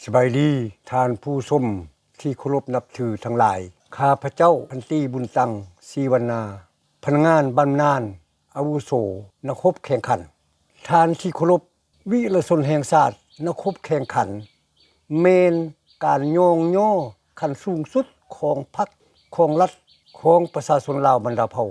ສະບາຍດີ ທ່ານຜູ້ຊົມທີ່ເຄົາລົບນັບຖືທັງຫຼາຍ. ຂ້າພະເຈົ້າ ພັນຕີ ບຸນຕັງ ສີວັນນາ, ພະນັກງານບຳນານອາວຸໂສ ນັກຮົບແຂ່ງຂັນ. ທ່ານທີ່ເຄົາລົບ, ວິລະຊົນແຫ່ງຊາດ ນັກຮົບແຂ່ງຂັນ ແມ່ນການຍ້ອງຍໍຂັ້ນສູງສຸດຂອງພັກ, ຂອງລັດ, ຂອງປະຊາຊົນລາວບັນດາເຜົ່າ.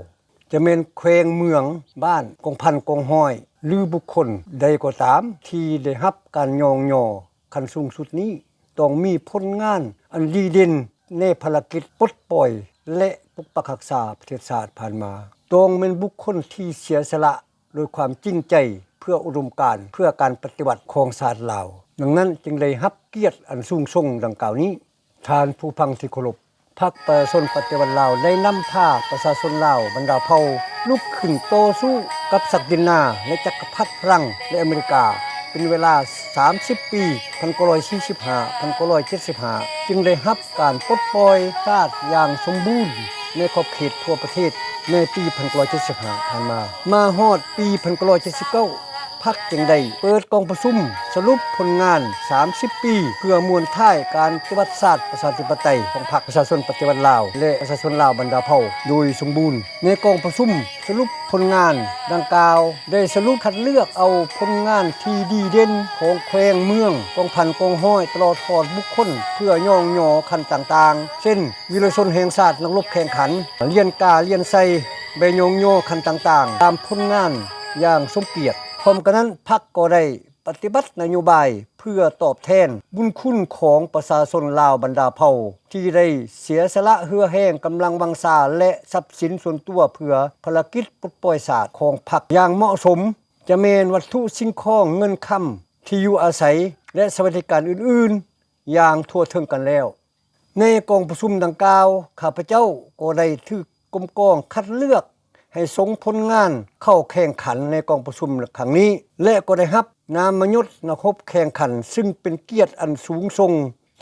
ຈະແມ່ນແຂວງ, ເມືອງ, ບ້ານ, ກອງພັນ, ກອງຮ້ອຍ ຫຼື ບຸກຄົນໃດກໍຕາມທີ່ໄດ້ຮັບການຍ້ອງຍໍຂັ້ນສູງສຸດນີ້ ຕ້ອງມີຜົນງານອັນດີເດັ່ນໃນພາລະກິດປົດປ່ອຍ ແລະ ປົກປັກຮັກສາປະເທດຊາດຜ່ານມາ. ຕ້ອງແມ່ນບຸກຄົນທີ່ເສຍສະຫຼະດ້ວຍຄວາມຈິງໃຈເພື່ອອຸດົມການ, ເພື່ອການປະຕິວັດຂອງຊາດລາວ. ດັ່ງນັ້ນຈຶ່ງໄດ້ຮັບກຽດອັນສູງສົ່ງດັ່ງກ່າວນີ້. ທ່ານຜູ້ຟັງທີ່ເຄົາລົບ, ພັກປະຊາຊົນປະຕິວັດລາວໄດ້ນຳພາປະຊາຊົນລາວບັນດາເຜົ່າລຸກຂຶ້ນຕໍ່ສູ້ກັບສັກດິນນາ ແລະ ຈັກກະພັດຝຣັ່ງ ແລະ ອາເມລິກາ ເປັນເວລາສາມສິບປີ, ພັນເກົ້າຮ້ອຍສີ່ສິບຫ້າ ພັນເກົ້າຮ້ອຍເຈັດສິບຫ້າ ຈຶ່ງໄດ້ຮັບການປົດປ່ອຍຊາດຢ່າງສົມບູນໃນຂອບເຂດທົ່ວປະເທດໃນປີ ພັນເກົ້າຮ້ອຍເຈັດສິບຫ້າ ຜ່ານມາ. ມາຮອດປີ ພັນເກົ້າຮ້ອຍເຈັດສິບເກົ້າ ພັກຈຶ່ງໄດ້ເປີດກອງປະຊຸມສະຫຼຸບຜົນງານສາມສິບປີ ເພື່ອມ້ວນທ້າຍການປະຕິວັດຊາດປະຊາທິປະໄຕຂອງພັກປະຊາຊົນປະຕິວັດລາວ ແລະ ປະຊາຊົນລາວບັນດາເຜົ່າໂດຍສົມບູນ. ໃນກອງປະຊຸມສະຫຼຸບຜົນງານດັ່ງກ່າວ ໄດ້ສະຫຼຸບຄັດເລືອກເອົາຜົນງານທີ່ດີເດັ່ນຂອງແຂວງ, ເມືອງ, ກອງພັນ, ກອງຮ້ອຍ ຕະຫຼອດຮອດບຸກຄົນ ເພື່ອຍ້ອງຍໍຂັ້ນຕ່າງໆ ເຊັ່ນ ວິລະຊົນແຫ່ງຊາດນັກລົບແຂ່ງຂັນ, ລຽນກ້າ, ລຽນໄຊ, ໃບຍ້ອງຍໍຂັ້ນຕ່າງໆ ຕາມຜົນງານຢ່າງສົມກຽດ. ພ້ອມກັນນັ້ນ ພັກກໍໄດ້ປະຕິບັດນະໂຍບາຍເພື່ອຕອບແທນບຸນຄຸນຂອງປະຊາຊົນລາວບັນດາເຜົ່າ ທີ່ໄດ້ເສຍສະຫຼະເຫື່ອແຮງກຳລັງວັງຊາ ແລະ ຊັບສິນສ່ວນຕົວເພື່ອພາລະກິດປົດປ່ອຍຊາດຂອງພັກຢ່າງເໝາະສົມ, ຈະແມ່ນວັດຖຸສິ່ງຂອງ, ເງິນຄຳ, ທີ່ຢູ່ອາໄສ ແລະ ສະຫວັດດີການອື່ນໆ ຢ່າງທົ່ວເຖິງກັນແລ້ວ. ໃນກອງປະຊຸມດັ່ງກ່າວ, ຂ້າພະເຈົ້າກໍໄດ້ຖືກກົມກອງຄັດເລືອກໃຫ້ສົ່ງຜົນງານເຂົ້າແຂ່ງຂັນໃນກອງປະຊຸມຄັ້ງນີ້ ແລະ ກໍໄດ້ຮັບນາມມະຍົດນັກຮົບແຂ່ງຂັນ, ຊຶ່ງເປັນກຽດອັນສູງສົ່ງ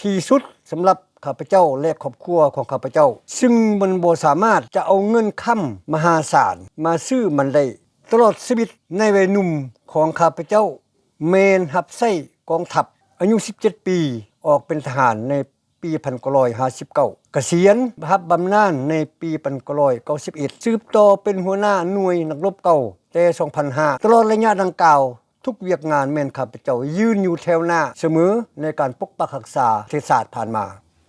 ທີ່ສຸດສຳລັບຂ້າພະເຈົ້າ ແລະ ຄອບຄົວຂອງຂ້າພະເຈົ້າ, ຊຶ່ງມັນບໍ່ສາມາດຈະເອົາເງິນຄຳມະຫາສານມາຊື້ມັນໄດ້. ຕະຫຼອດຊີວິດໃນໄວໜຸ່ມຂອງຂ້າພະເຈົ້າ ແມ່ນຮັບໃຊ້ກອງທັບ. ອາຍຸສິບເຈັດປີ, ອອກເປັນທະຫານໃນປີພັນເກົ້າຮ້ອຍຫ້າສິບເກົ້າ, ກະສຽນຮັບບຳນານໃນປີພັນເກົ້າຮ້ອຍເກົ້າສິບເອັດ, ສືບຕໍ່ເປັນຫົວໜ້າໜ່ວຍນັກລົບເກົ່າແຕ່ສອງພັນຫ້າ. ຕະຫຼອດໄລຍະດັ່ງກ່າວ, ທຸກວຽກງານແມ່ນຂ້າພະເຈົ້າຢືນຢູ່ແຖວໜ້າສະເໝີໃນການປົກປັກຮັກສາປະເທດຊາດຜ່ານມາ.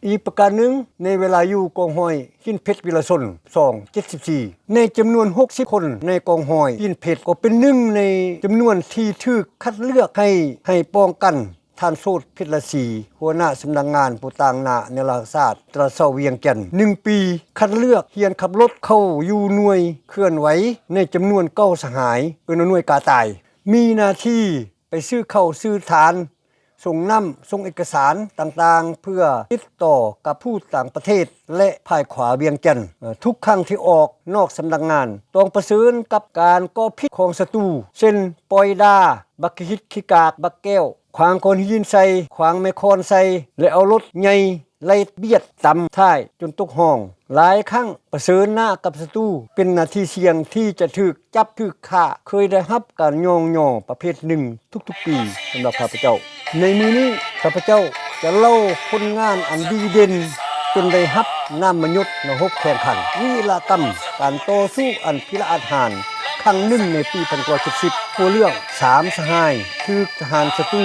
ອີກປະການໜຶ່ງ, ໃນເວລາຢູ່ກອງຮ້ອຍຫີນເພັດວິລະຊົນ ສອງເຈັດສິບສີ່ ໃນຈຳນວນຫົກສິບຄົນໃນກອງຮ້ອຍຫີນເພັດ ກໍເປັນໜຶ່ງໃນຈຳນວນທີ່ຖືກຄັດເລືອກໃຫ້ ໃຫ້ປ້ອງກັນທ່ານໂສດ ເພັດລາສີ ຫົວໜ້າສຳນັກງານຜູ້ຕາງໜ້າແນວລາວສະຫະລັດຊາດ ຕະຫຼາດເຊົ້າວຽງຈັນ ໜຶ່ງປີ, ຄັດເລືອກຮຽນຂັບລົດເຂົ້າຢູ່ໜ່ວຍເຄື່ອນໄຫວໃນຈຳນວນເກົ້າສະຫາຍ ເອີ້ນວ່າໜ່ວຍກາຕາຍ, ມີໜ້າທີ່ ໄປຊື້ເຂົ້າຊື້ທານ, ສົ່ງນ້ຳ, ສົ່ງເອກະສານຕ່າງໆ ເພື່ອຕິດຕໍ່ກັບທູດຕ່າງປະເທດ ແລະ ພາຍຂວາວຽງຈັນ. ເອີ່ ທຸກຄັ້ງທີ່ອອກນອກສຳນັກງານ ຕ້ອງປະເຊີນກັບການກໍ່ພິດຂອງສັດຕູ ເຊັ່ນ ປ່ອຍດາ, ບັກຂີ້ຫິດຂີ້ກາກ, ບັກແກ້ວ, ຂວາງກ້ອນຫີນໃສ່, ຂວາງໄມ້ຄ້ອນໃສ່ ແລະ ເອົາລົດໃຫຍ່ ໄລ່ບຽດຕຳທ້າຍຈົນຕົກຮ່ອງ. ຫຼາຍຄັ້ງປະເຊີນໜ້າກັບສັດຕູ ເປັນໜ້າທີ່ສ່ຽງທີ່ຈະຖືກຈັບຖືກຂ້າ. ເຄີຍໄດ້ຮັບການຍ້ອງຍໍປະເພດໜຶ່ງທຸກໆປີສຳລັບຂ້າພະເຈົ້າ. ໃນມື້ນີ້ ຂ້າພະເຈົ້າຈະເລົ່າຜົນງານອັນດີເດັ່ນ ຈົນໄດ້ຮັບນາມມະຍົດນັກຮົບແຂ່ງຂັນ ວິລະກຳການຕໍ່ສູ້ອັນພິລະອາດຫານ ຄັ້ງໜຶ່ງໃນປີພັນເກົ້າຮ້ອຍເຈັດສິບ ຫົວເລື່ອງ ສາມສະຫາຍ ຖືກທະຫານສັດຕູ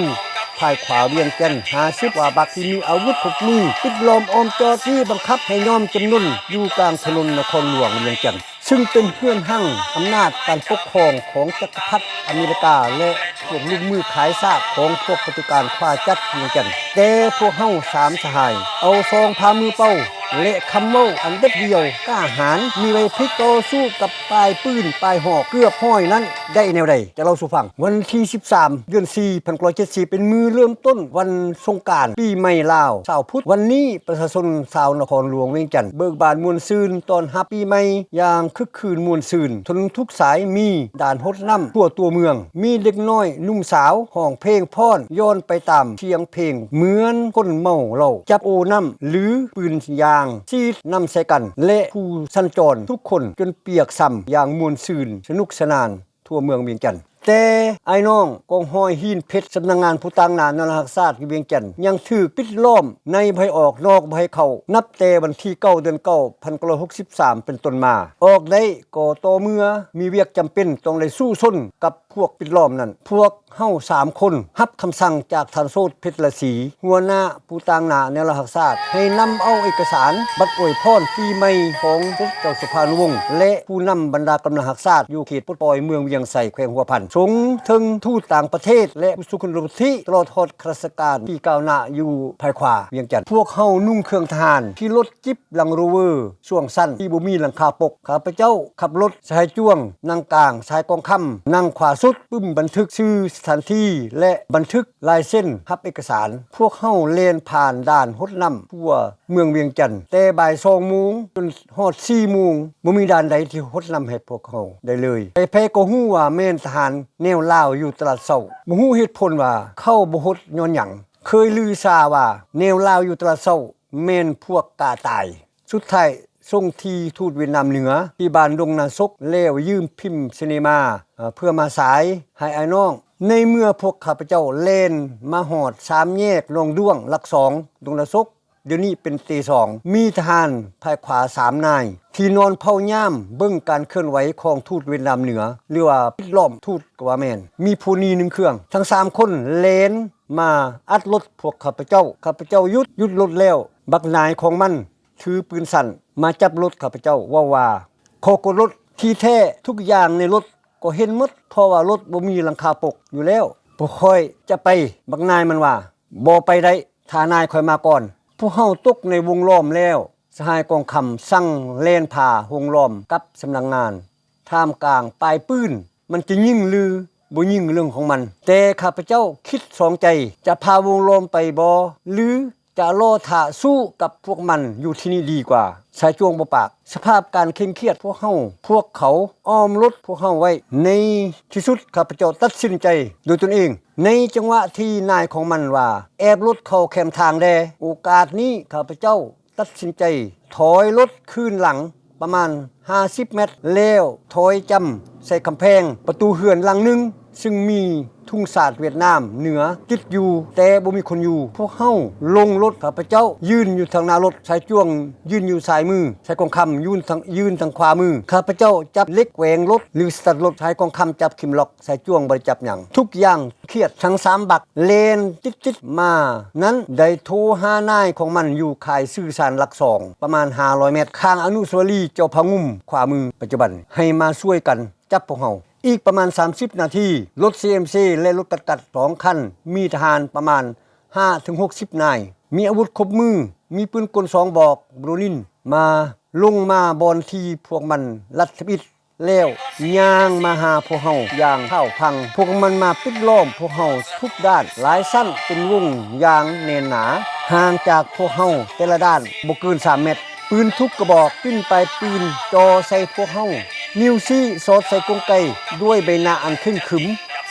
ພາຍຂວາວຽງຈັນ ຫ້າສິບກວ່າບັກ ທີ່ມີອາວຸດຄົບມື ປິດລ້ອມອ້ອມຈອດ ຊີ້ບັງຄັບໃຫ້ຍອມຈຳນົນຢູ່ກາງຖະໜົນນະຄອນຫຼວງວຽງຈັນ ຊຶ່ງເປັນເຮືອນຮັ່ງອຳນາດການປົກຄອງຂອງຈັກກະພັດອາເມລິກາ ແລະ ພວກລູກມືຂາຍຊາດຂອງພວກປະຕິການຂວາຈັດວຽງຈັນ. ແຕ່ພວກເຮົາສາມສະຫາຍ ເອົາຊອງພາມືເປົ່າ ແລະ ຄຳເວົ້າອັນເດັດດ່ຽວກ້າຫານ ມີໄວ້ພິກຕໍ່ສູ້ກັບປາຍປືນປາຍຫອກເກືອບຮ້ອຍນັ້ນໄດ້ແນວໃດ? ຈະເລົ່າສູ່ຟັງ. ວັນທີສິບສາມ ເດືອນສີ່ ພັນເກົ້າຮ້ອຍເຈັດສິບ ເປັນມື້ເລີ່ມຕົ້ນວັນສົງການປີໃໝ່ລາວ ຊາວພຸດ. ວັນນີ້ປະຊາຊົນຊາວນະຄອນຫຼວງວຽງຈັນ ເບີກບານມ່ວນຊື່ນຕ້ອນຮັບປີໃໝ່ຢ່າງຄຶກຄື້ນມ່ວນຊື່ນ. ຖະໜົນທຸກສາຍມີດ່ານຫົດນ້ຳທົ່ວຕົວເມືອງ, ມີເດັກນ້ອຍໜຸ່ມສາວຮ້ອງເພງຟ້ອນ ຍ້ອນໄປຕາມສຽງເພງ ເໝືອນຄົນເມົາເຫຼົ້າ ຈັບໂອນ້ຳ ຫຼື ປືນຢາງສີດນ້ຳໃສ່ກັນ ແລະ ຜູ້ສັນຈອນທຸກຄົນຈົນປຽກຊ້ຳຢ່າງມ່ວນຊື່ນສະໜຸກສະໜານ ທົ່ວເມືອງວຽງຈັນ. ແຕ່ອ້າຍນ້ອງກອງຮ້ອຍຫີນເພັດ ສຳນັກງານຜູ້ຕາງໜ້າແນວລາວຮັກຊາດຢູ່ວຽງຈັນ ຍັງຖືກປິດລ້ອມໃນ ບໍ່ໃຫ້ອອກນອກ ບໍ່ໃຫ້ເຂົ້າ ນັບແຕ່ວັນທີເກົ້າ ເດືອນເກົ້າ ພັນເກົ້າຮ້ອຍຫົກສິບສາມ ເປັນຕົ້ນມາ. ອອກໄດ້ກໍຕໍ່ເມື່ອມີວຽກຈຳເປັນຕ້ອງໄດ້ສູ້ຊົນກັບພວກປິດລ້ອມນັ້ນ. ພວກເຮົາສາມຄົນຮັບຄຳສັ່ງຈາກທ່ານໂຊດ ເພັດລາສີ ຫົວໜ້າຜູ້ຕາງໜ້າແນວລາວຮັກຊາດ ໃຫ້ນຳເອົາເອກະສານບັດອວຍພອນປີໃໝ່ຂອງສົມເດັດເຈົ້າສຸພານຸວົງ ແລະ ຜູ້ນຳບັນດາກຳລັງຮັກຊາດຢູ່ເຂດປົດປ່ອຍເມືອງວຽງໄຊ ແຂວງຫົວພັນ ສົ່ງເຖິງທູດຕ່າງປະເທດ ແລະ ຜູ້ຊົງຄຸນວຸດທິ ຕະຫຼອດຮອດຂ້າລາຊະການທີ່ກ້າວໜ້າຢູ່ພາຍຂວາວຽງຈັນ. ພວກເຮົານຸ່ງເຄື່ອງທະຫານ ຂີ່ລົດຈິບ Land Rover ຊ່ວງສັ້ນທີ່ບໍ່ມີຫຼັງຄາປົກ. ຂ້າພະເຈົ້າຂັບລົດ, ຊາຍຈວງນັ່ງກາງ, ຊາຍກອງຄຳນັ່ງຂວາສຸດ, ປຶ້ມບັນທຶກຊື່ສະຖານທີ່ ແລະ ບັນທຶກລາຍເຊັນຮັບເອກະສານ. ພວກເຮົາແລ່ນຜ່ານດ່ານຫົດນ້ຳທົ່ວເມືອງວຽງຈັນ ແຕ່ບ່າຍສອງໂມງຈົນຮອດສີ່ໂມງ, ບໍ່ມີດ່ານໃດທີ່ຫົດນ້ຳໃຫ້ພວກເຮົາໄດ້ເລີຍ. ໃຜໆກໍຮູ້ວ່າແມ່ນທະຫານແນວລາວຢູ່ຕະຫຼາດເຊົ້າ. ບໍ່ຮູ້ເຫດຜົນວ່າເຂົາບໍ່ຫົດຍ້ອນຫຍັງ. ເຄີຍລືຊາວ່າແນວລາວຢູ່ຕະຫຼາດເຊົ້າແມ່ນພວກກາຕາຍ. ສຸດທ້າຍສົ່ງທີ່ທູດຫວຽດນາມເໜືອທີ່ບ້ານດົງນາສົກ ແລ້ວຢືມພິມຊິເນມາ ເອີ ເພື່ອມາສາຍໃຫ້ອ້າຍນ້ອງ. ໃນເມື່ອພວກຂ້າພະເຈົ້າແລ່ນມາຮອດສາມແຍກໜອງດ້ວງ ຫຼັກສອງ ດົງນາສົກ, ດຽວນີ້ເປັນເຕສອງ, ມີທະຫານພາຍຂວາສາມນາຍ ທີ່ນອນເຝົ້າຍາມເບິ່ງການເຄື່ອນໄຫວຂອງທູດຫວຽດນາມເໜືອ ຫຼືວ່າປິດລ້ອມທູດກໍວ່າແມ່ນ. ມີພູນີໜຶ່ງເຄື່ອງ. ທັງສາມຄົນແລ່ນມາອັດລົດພວກຂ້າພະເຈົ້າ. ຂ້າພະເຈົ້າຢຸດ, ຢຸດລົດແລ້ວ ບັກນາຍຂອງມັນ ຖືປືນສັ້ນມາຈັບລົດຂ້າພະເຈົ້າ ເວົ້າວ່າ ຂໍກວດລົດ. ທີ່ແທ້ທຸກຢ່າງໃນລົດກໍເຫັນໝົດ ເພາະວ່າລົດບໍ່ມີຫຼັງຄາປົກຢູ່ແລ້ວ. ພວກຂ້ອຍຈະໄປ, ບັກນາຍມັນວ່າ. ບໍ່ໄປໄດ້, ຖ້ານາຍຂ້ອຍມາກ່ອນ. ພວກເຮົາຕົກໃນວົງລ້ອມແລ້ວ, ສະຫາຍກອງຄຳສັ່ງແລ່ນຜ່າວົງລ້ອມກັບສຳນັກງານ. ທ່າມກາງປາຍປືນ, ມັນຈະຍິງຫຼືບໍ່ຍິງເລື່ອງຂອງມັນ, ແຕ່ຂ້າພະເຈົ້າຄິດສອງໃຈ, ຈະຜ່າວົງລ້ອມໄປບໍ ຫຼື ຈະລໍຖ້າສູ້ກັບພວກມັນຢູ່ທີ່ນີ້ດີກວ່າ. ຊາຍຈວງບໍ່ປາກ. ສະພາບການເຄັ່ງຄຽດພວກເຮົາ, ພວກເຂົາອ້ອມລົດພວກເຮົາໄວ້. ໃນທີ່ສຸດຂ້າພະເຈົ້າຕັດສິນໃຈໂດຍຕົນເອງ. ໃນຈັງຫວະທີ່ນາຍຂອງມັນວ່າແອບລົດເຂົ້າແຄມທາງແດ່, ໂອກາດນີ້ຂ້າພະເຈົ້າຕັດສິນໃຈຖອຍລົດຄືນຫຼັງປະມານຫ້າສິບແມັດ ແລ້ວຖອຍຈ້ຳໃສ່ກຳແພງປະຕູເຮືອນຫຼັງໜຶ່ງ ຊຶ່ງມີທຸງຊາດຫວຽດນາມເໜືອຕິດຢູ່ ແຕ່ບໍ່ມີຄົນຢູ່. ພວກເຮົາລົງລົດ, ຂ້າພະເຈົ້າຢືນຢູ່ທາງໜ້າລົດ, ຊາຍຈວງຢືນຢູ່ຊ້າຍມື, ຊາຍກອງຄຳຢືນທາງ, ຢືນທາງຂວາມື. ຂ້າພະເຈົ້າຈັບເຫຼັກແກວ່ງລົດ ຫຼື ສະຕາດລົດ, ຊາຍກອງຄຳຈັບຄີມລັອກ, ຊາຍຈວງບໍ່ໄດ້ຈັບຫຍັງ. ທຸກຢ່າງຄຽດ, ທັງສາມບັກແລ່ນຕິດໆມານັ້ນ ໄດ້ໂທຫານາຍຂອງມັນຢູ່ຄ້າຍສື່ສານຫຼັກສອງ ປະມານຫ້າຮ້ອຍແມັດ ຂ້າງອະນຸສາວະລີເຈົ້າພະງຸ່ມ ຂວາມືປັດຈຸບັນ ໃຫ້ມາຊ່ວຍກັນ ຈັບພວກເຮົາ. ອີກປະມານສາມສິບນາທີ, ລົດຊີເອັມຊີ ແລະ ລົດກັດກັດສອງຄັນ ມີທະຫານປະມານຫ້າເຖິງຫົກສິບນາຍ, ມີອາວຸດຄົບມື, ມີປືນກົນສອງບອກ ໂບຣນິນ ມາ, ລົງມາບ່ອນທີ່ພວກມັນລັດທຳອິດແລ້ວ ຍ່າງມາຫາພວກເຮົາຢ່າງພ້າວພັງ. ພວກມັນມາປິດລ້ອມພວກເຮົາທຸກດ້ານ, ຫຼາຍຊັ້ນເປັນວົງຢ່າງແໜ້ນໜາ, ຫ່າງຈາກພວກເຮົາແຕ່ລະດ້ານບໍ່ເກີນສາມແມັດ. ປືນທຸກກະບອກປິ່ນປາຍປືນຈ່ອໃສ່ພວກເຮົາ. ນິ້ວຊີ້ສອດໃສ່ກົງໄກດ້ວຍໃບໜ້າອັນເຄັ່ງຂຶມ,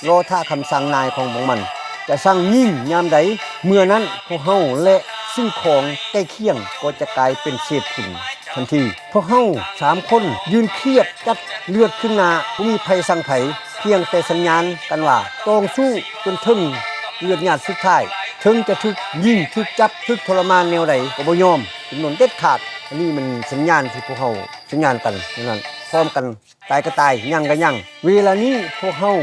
ລໍຖ້າຄຳສັ່ງນາຍຂອງພວກມັນຈະສັ່ງຍິງຍາມໃດ, ເມື່ອນັ້ນພວກເຮົາ ແລະ ສິ່ງຂອງໃກ້ຄຽງກໍຈະກາຍເປັນເສດຝຸ່ນທັນທີ. ພວກເຮົາສາມຄົນຢືນຄຽດຈັດເລືອດຂຶ້ນໜ້າ, ບໍ່ມີໃຜສັ່ງໃຜ, ພຽງແຕ່ສັນຍານກັນວ່າຕ້ອງສູ້ຈົນເຖິງເລືອດຫຍາດສຸດທ້າຍ, ເຖິງຈະຖືກຍິງ, ຖືກຈັບ, ຖືກທໍລະມານແນວໃດກໍບໍ່ຍອມ ເປັນໜົນເດັດຂາດ. ອັນນີ້ແມ່ນສັນຍານທີ່ພວກເຮົາສັນຍານກັນນັ້ນ, ພ້ອມກັນ, ຕາຍກໍຕາຍ, ຍັງກໍຍັງ. ເວລານີ້ພວກເຮົາ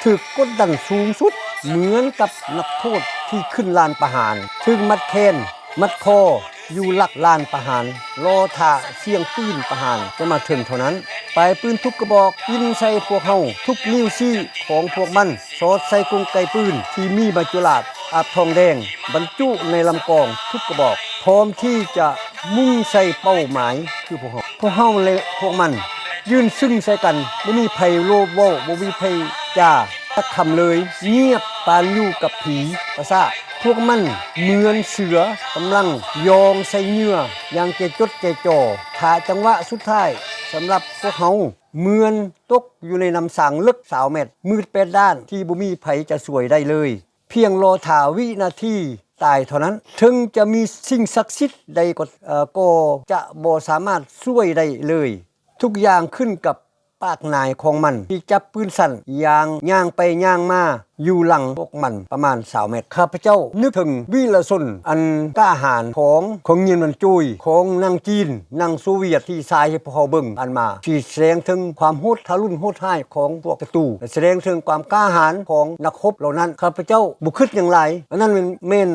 ຖືກກົດດັນສູງສຸດ ເໝືອນກັບນັກໂທດທີ່ຂຶ້ນລານປະຫານ, ຖືກມັດແຂນ, ມັດຄໍຢູ່ຫຼັກລານປະຫານ, ລໍຖ້າສຽງປືນປະຫານຈະມາເຖິງເທົ່ານັ້ນ. ປາຍປືນທຸກກະບອກປິ່ນໃສ່ພວກເຮົາ, ທຸກນິ້ວຊີ້ຂອງພວກມັນ ສອດໃສ່ກົງໄກປືນທີ່ມີໄມ້ຈຸລາດອາບທອງແດງບັນຈຸໃນລຳກອງທຸກກະບອກ, ພ້ອມທີ່ຈະມຸ່ງໃສ່ເປົ້າໝາຍຄືພວກເຮົາ. ພວກເຮົາ ແລະ ພວກມັນຢືນຊຶ້ງໃສ່ກັນ, ບໍ່ມີໃຜໂລບເວົ້າ, ບໍ່ມີໃຜຈາຈັກຄຳເລີຍ, ງຽບປານຢູ່ກັບຜີປະສາດ. ພວກມັນເໝືອນເສືອກຳລັງຍ່ອງໃສ່ເຫຍື່ອຢ່າງໃຈຈົດໃຈຈໍ່ ຖ້າຈັງຫວະສຸດທ້າຍສຳລັບພວກເຮົາ. ເໝືອນຕົກຢູ່ໃນນ້ຳສາງເລິກຊາວແມັດ, ມືດແປດດ້ານທີ່ບໍ່ມີໃຜຈະຊ່ວຍໄດ້ເລີຍ, ພຽງລໍຖ້າວິນາທີຕາຍເທົ່ານັ້ນ. ເຖິງຈະມີສິ່ງສັກສິດໃດກໍ, ເອີ, ກໍຈະບໍ່ສາມາດຊ່ວຍໄດ້ເລີຍ. ທຸກຢ່າງຂຶ້ນກັບ ປາກນາຍຂອງມັນ ທີ່ຈັບປືນສັ້ນ ຢ່າງ ຍ່າງໄປຍ່າງມາຢູ່ຫຼັງພວກມັນປະມານຊາວແມັດ. ຂ້າພະເຈົ້ານຶກເຖິງວີລະຊົນອັນກ້າຫານຂອງ ຂອງເງືອນມັນໂຈຍ ຂອງໜັງຈີນ, ໜັງໂຊວຽດ ທີ່ສາຍໃຫ້ພວກເຮົາເບິ່ງຜ່ານມາ ທີ່ສະແດງເຖິງຄວາມໂຫດທາລຸນໂຫດຮ້າຍຂອງພວກສັດຕູ ແລະ ສະແດງເຖິງຄວາມກ້າຫານຂອງນັກຮົບເຫຼົ່ານັ້ນ. ຂ້າພະເຈົ້າບໍ່ຄິດຫຍັງຫຼາຍ. ອັນນັ້ນແມ່ນ ແມ່ນ